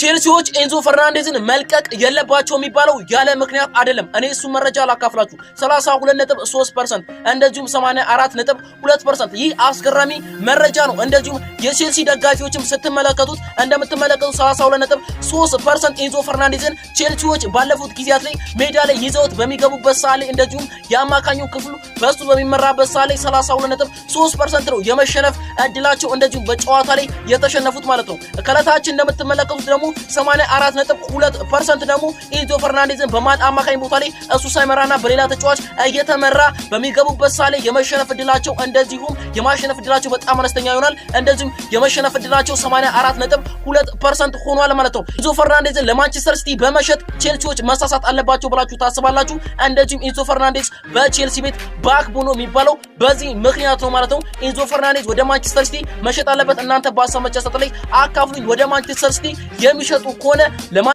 ቼልሲዎች ኤንዞ ፈርናንዴዝን መልቀቅ የለባቸው የሚባለው ያለ ምክንያት አይደለም። እኔ እሱ መረጃ ላካፍላችሁ። 32.3% እንደዚሁም 84.2%፣ ይህ አስገራሚ መረጃ ነው። እንደዚሁም የቼልሲ ደጋፊዎችም ስትመለከቱት እንደምትመለከቱት 32.3% ኤንዞ ፈርናንዴዝን ቼልሲዎች ባለፉት ጊዜያት ላይ ሜዳ ላይ ይዘውት በሚገቡበት ሰዓት ላይ፣ እንደዚሁም የአማካኙ ክፍሉ በሱ በሚመራበት ሰዓት ላይ 32.3% ነው የመሸነፍ እድላቸው፣ እንደዚሁም በጨዋታ ላይ የተሸነፉት ማለት ነው። ከታች እንደምትመለከቱት ደግሞ 84.2% ደግሞ ኢንዞ ፈርናንዴዝን በማን አማካኝ ቦታ ላይ እሱ ሳይመራና በሌላ ተጫዋች እየተመራ በሚገቡበት ሰዓት ላይ የመሸነፍ እድላቸው እንደዚሁም የማሸነፍ እድላቸው በጣም አነስተኛ ይሆናል። እንደዚሁም የመሸነፍ እድላቸው 84.2% ሆኗል ማለት ነው። ኢንዞ ፈርናንዴዝን ለማንቸስተር ሲቲ በመሸጥ ቼልሲዎች መሳሳት አለባቸው ብላችሁ ታስባላችሁ? እንደዚሁም ኢንዞ ፈርናንዴዝ በቼልሲ ቤት backbone ነው የሚባለው በዚህ ምክንያት ነው ማለት ነው። ኢንዞ ፈርናንዴዝ ወደ ማንቸስተር ሲቲ መሸጥ አለበት። እናንተ በሀሳብ መስጫ ላይ አካፍሉኝ። ወደ ማንቸስተር ሲቲ የሚሸጡ ከሆነ